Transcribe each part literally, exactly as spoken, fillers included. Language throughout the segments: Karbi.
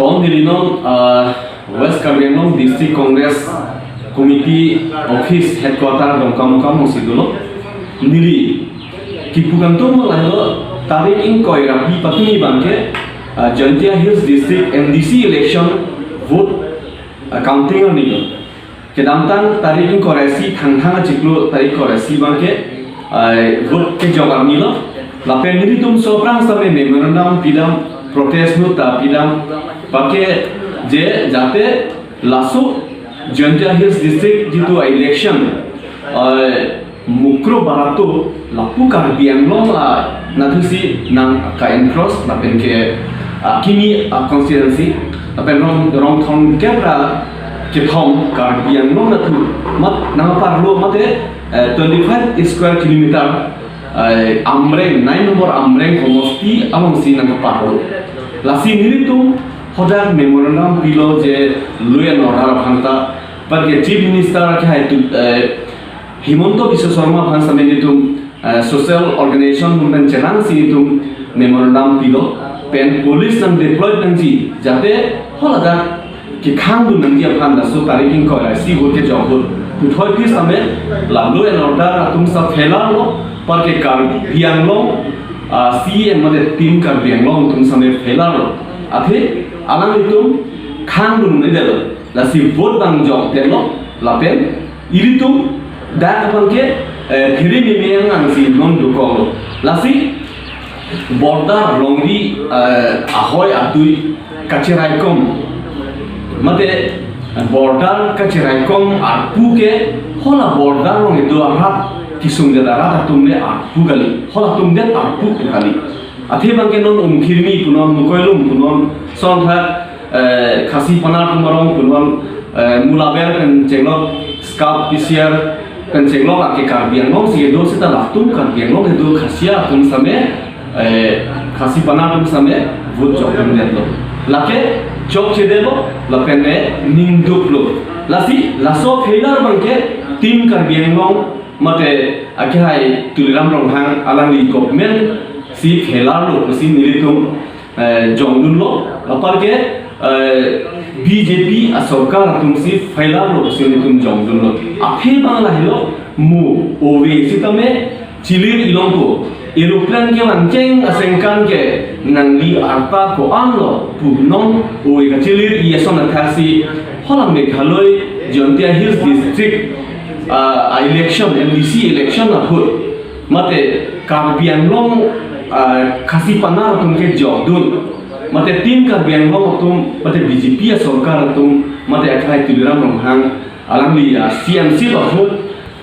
Ong neli non, ah, West Karbi Anglong District Congress Committee Office Headquarter Dongkamukam alongsi dolo. Neli kipu kangtung lahelo, tarik ingkoi ra phli patumi abangke, ah, Jaintia Hills District M D C election vote, ah, counting arni lo. Kedamtang tarik ingkoi ra isi, Thangthang achiklo tarik ingkoi ra isi abangke, ai, vote kejok arni lo. Lapen nelitum so aphrang sitame memorandum pidam, protest note ta pidam, anparke je jate laso Jaintia Hills District jitu election, ai, Mukroh Barato lapu Karbi Anglong la nathusi nang ka-encroach lapen ke, ah, kimi, ah, constituency lapen rong, rong thomkep ra kethom Karbi Anglong nathu mat nangparlo mate, eh, twenty-five square kilometer, eh, Amreng, nine number Amreng homosti alongsi nangparlo. Lasi nelitum hadak memorandum pilo je law and order aphanta, anparke Chief Minister kehai tu, eh, Himanta Biswa Sarma aphan sitame nelitum, eh, social organization atum pen chenangsi nelitum memorandum pilo, pen police nang deploy nangji, jate haladak kekhangdun nangji aphan laso tarik ingkoi ra isi vote kejok ahut puthot pi sitame la law and order atum sa failure lo, anparke Karbi Anglong, ah, C E M mate Team Karbi Anglong atum sitame failure lo. Athe alanglitum khangdun nangdetlo. Lasi vote abang jokdetlo, lapen ilitum dak abangke, eh, phere meme ansi non dokoklo. Lasi border longri, eh, ahoi adui kacheraikom mate, eh, border kacheraikom arpu ke hala border along kedo arat kesungdet arat atum le arpu kali, halatum det arpu kali. Athe abangke non Umkhirmi punon, Mukoilum punon, sonthak, eh, Khasi Panar atum arong punon, eh, Mulaber pen chenglok, Skap P C R pen chenglok ake Karbi Anglong si kedo seta latum Karbi Anglong kedo Khasiya atum sitame, eh, Khasi Panar atum sitame vote jokdundetlo. Lake jokchedetlo, lapen ne ningduklo. Lasi laso failure abangke Team Karbi Anglong mate akehai Tuliram Ronghang alangli government si failure lo pusi nelitum, eh, jongdunlo, anparke, eh, B J P asorkar atum si failure lo pusi nelitum jongdunlo. Aphi abang lahelo mo ove sitame chilir ilongpo. Aeroplane kevangcheng asengkan ke nangli arta ko-an lo pu non ove kachilir-i ason athaksi hala Meghalaya Jaintia Hills District, ah, election, M D C election ahut mate Karbi Anglong, ah, Khasi Panar atum kejokdun, mate Team Karbi Anglong atum, mate B J P asorkar atum, mate akehai Tuliram Ronghang alangli, ah, C M C lo ahut,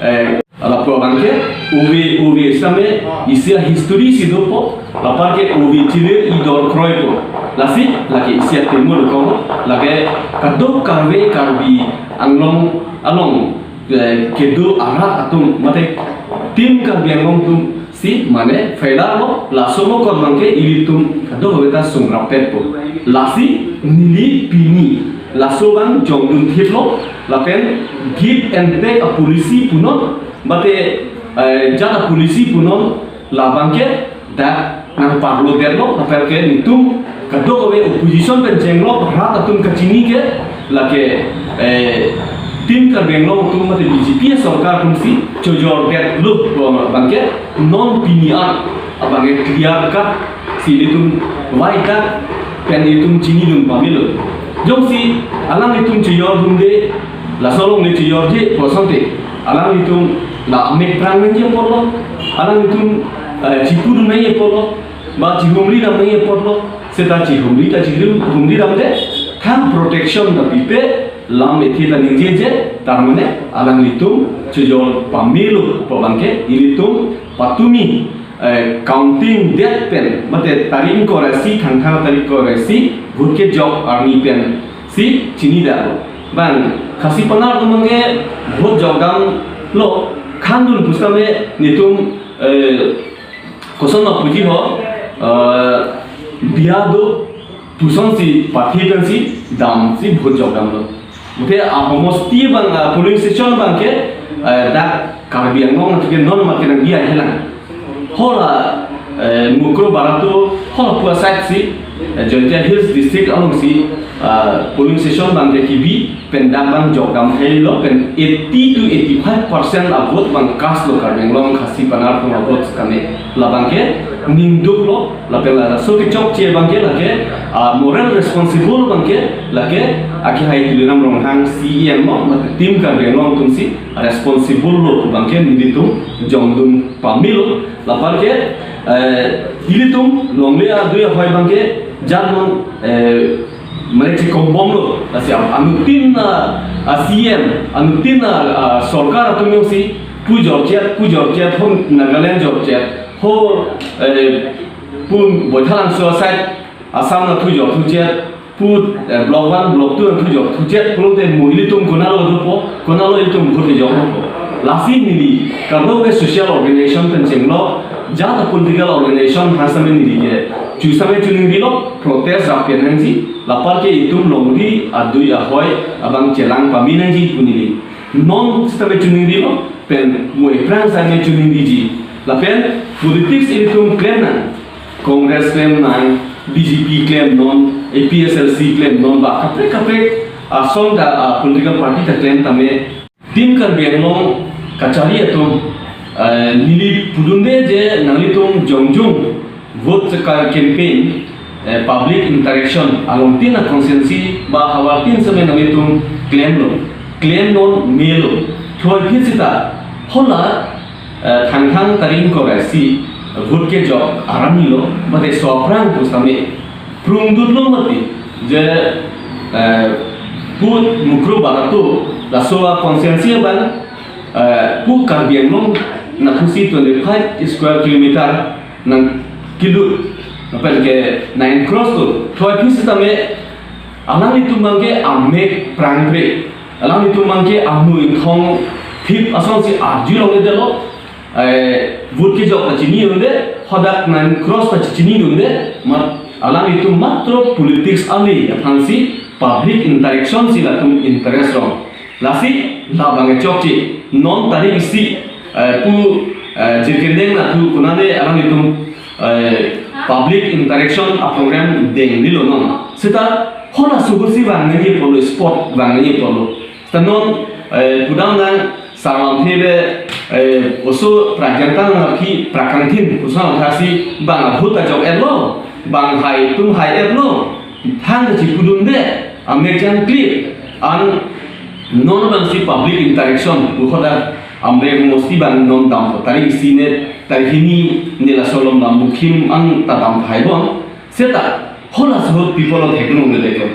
eh, lapu abangke ove, ove sitame isi ahistory si dopo, anparke ove chilir-i dor kroipo. Lasi lake isi atemur ko, lake kadokave Karbi Anglong along, eh, kedo arat atum mate Team Karbi Anglong atum si mane failure lo, laso lo kon abangke ilitum kadokave ta sungrap-etpo. Lasi neli pini laso abang jongdun thiplo, lapen give and take a policy punon, mate, eh, jat a policy punon, labangke dak nangparlodetlo, anparke nelitum kadokave opposition pen chenglok rat atum kachini ke lake, eh, Team Karbi Anglong atum mate B J P asorkar atum si chojordetlo pu abangke non pini an abangke clear cut si nelitum vaidak pen nelitum chinidun pamelo. Jongsi alanglitum chojordunde, laso along le chojorje pu asonte, alanglitum la amek prang nangji apotlo, alanglitum, eh, chipudun nangji apotlo, ba chihumridam nangji apotlo, seta chihumri ta chihumridamde, thang protection ta pipe, lam ethe ta ningjeje, tar mane alanglitum chojor pamelo pu abangke ilitum patumi, eh, counting det pen, mate tarik ingkoi ra isi, Thangthang tarik ingkoi ra isi, vote kejok arni pen si chinidaklo. Bang Khasi Panar atum abangke vote jokdamlo, khangdun pusitame nelitum, eh, koson ma puji ho, eh, biya do pusonsi pathe pensi damsi vote jokdamlo. Mate ahomosti abang, ah, polling station abangke, eh, dak Karbi Anglong atum ke non mate nang biya helang. Hala Eh, Mukroh Barato halapu aside si, eh, Jaintia Hills District alongsi, ah, polling station abangke kebi pen dak abang jokdam helo pen eighty to eighty-five percent a-vote abang cast lo Karbi Anglong Khasi Pnar atum a-vote kame. Labangke ningduklo, lapen laso kechokche abangke lake, ah, moral responsible abangke lake akehai Tuliram Ronghang C E M mo mate Team Karbi Anglong atumsi responsible lo abangke nelitum jongdun pamelo. Lapen ke, eh, ilitum longle adui ahoi abangke jat non, eh, mane chekombomlo. Lasi a-, anuttin a, a-C E M, anuttin a, a-sorkar atum jongsi pu jorchet, pu jorchet, ho Nagaland jorchet, ho, eh, pu Baithalangso aside Assam nat thu jor thuchet, pu, eh, block one, block two nat thu jor thuchet pulote mo ilitum konatlo dopo, konatlo ilitum vote kejok dopo. Lasi neli kardom ke social organization pen chenglo, jat a-political organization aphan sitame neli ke chu sitame chuningrilo, protest rappian nangji, lapen ke itum longri adui ahoi abang chelang pame nangji pu neli. Non sitame chuningrilo, pen mo aphrang sitame chuningriji. Lapen politics ilitum klem nang, Congress klem nang, B J P klem non, A P H L C klem non, ba kaprek kaprek asong ta, ah, political party ta klem tame. Team Karbi Anglong kachari atum, eh, neli pudunde je nanglitum jongjong vote chekar campaign, eh, public interaction along tin a-constituency ba havar tin sitame nanglitum klemlo, klem non melo, thoi phit sita hala, eh, Thangthang tarik ingkoi ra isi vote kejok arni lo, mate so aphrang pusitame prungdutlo mati je, eh, pu Mukroh Barato laso a-constituency abang, eh, pu Karbi Anglong nat thusi twenty-five square kilometer nangkelut, lapen ke nang-encroach lo, thoi phit sitame alanglitum abangke amek prangpre, alanglitum abangke anu ingthong phip asonsi arjulongledetlo, eh, vote kejok ta chini un'e, hadak nang-encroach ta chini un'e, mat alanglitum matro politics ale aphansi public interaction si latum interest rong. Lasi labang kechokche, non tarik isi, eh, pu, eh, Jirikindeng nat thu konane alanglitum, eh, public interaction a-program dengdilo non. Sita halaso ahut si vang nangji apotlo, spot vang nangji apotlo. Sita non, eh, pudam nang Sarlamthe le, eh, oso Pragyantang nang aphi Prakangthin oso nang thasi bang ahut ajok etlo, bang hai atum hai etlo, thang kachipudunde, amek jangklip, an non abangsi public interaction pu hadak Amreng mosti abang non dam tarik isi ne, tarik hini ne laso along dam mukhim an ta dam phai bon. Seta halaso ahut pi apotlo thekdun longle ko.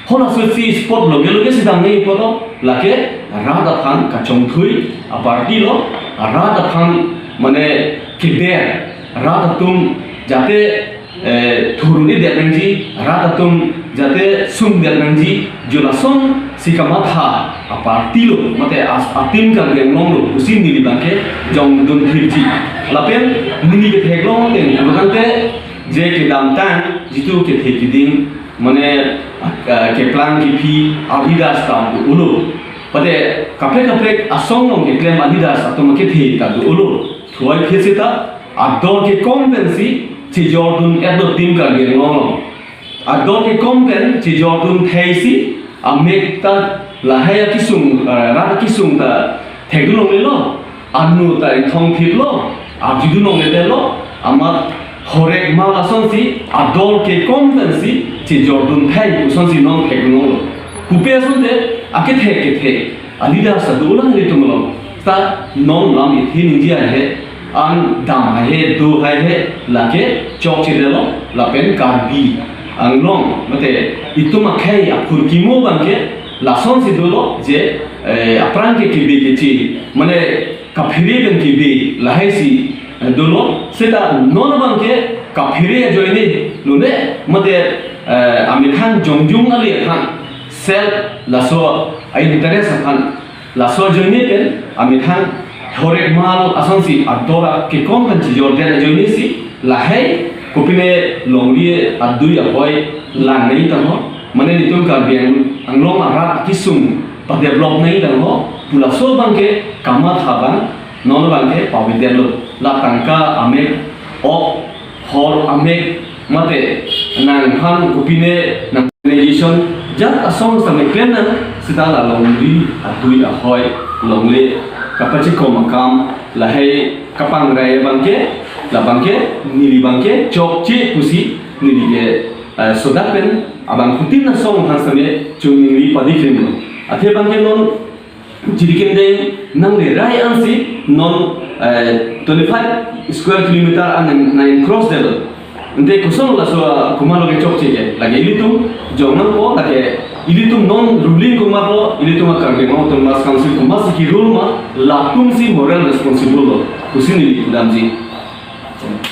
Halaso ahut si spot loge loge si dam nangji apotlo, lake rat aphan kachongthui a-party lo, rat aphan mane keber, rat atum jate, eh, thuruni det nangji, rat atum jate sung det nangji, jo lason si kamatha a-party lo, mate as-, a-Team Karbi Anglong lo pusi neli abangke jongdun phirji. Lapen neli ketheklong ateng, pulotangte je kedamtang jitu kethe kiding, mane, ah, keplang kephi a-leaders ta do-olo. Mate kaprek kaprek asong along keklem a-leaders atum kethe ta do-olo. Thoi phit sita ador kekom pensi chejordun etlo Team Karbi Anglong along. Ador kekom pen chejordun theisi amek ta lahai akesung, eh, rat akesung ta thekdun longlelo, anu ta ingthong phiplo, arjudun longledetlo, amat horek mal asonsi ador kekom pensi chejordun thai asonsi non thekdun longlo. Pupe asonte akethek kethek a-leaders ta do-olang ilitum along. Ta non lam ithi ningje ahe, an dam ahe, do ahe, lake chokchedetlo, lapen Karbi Anglong mate itum akhei aphurkimo abangke lasonsi dolo je, eh, aphrang ke kebe keche, mane kaphere pen kebe lahaisi, eh, dolo, seta non abangke kaphere ajoine lone, mate, eh, amethang jongjong ale aphan, self laso a-interest aphan, laso ajoine pen amethang horek mal asonsi ador kekom pen chejordet ajoine si lahai kopine longri adui ahoi lang nangji tangho, mane nelitum Karbi Ang-, Anglong arat akesung padevelop nangji tangho, pu laso abangke kamatha abang non abangke pavedetlo, la tangka amek ok hor amek mate nangphan kopine nang organization jat asong sitame klem nang seta la longri adui ahoi longle kapachikom akam lahei kapangrai abangke labangke neli abangke chokche pusi neli ke eh, sodak pen abangphutin asong aphan sitame chuningri padi krim lo. Athe abangke non Jirikindeng nanglerai ansi non eh, twenty-five square kilometer an nang nang cross delo. Ante koson laso ah, komatlo ke chokche ke lake ilitum jong nangpo lake ilitum non ruling komatlo ilitum a Karbi Anglong Autonomous Council komatsi ke-rule ma latumsi moral responsible lo pusi neli pudamji.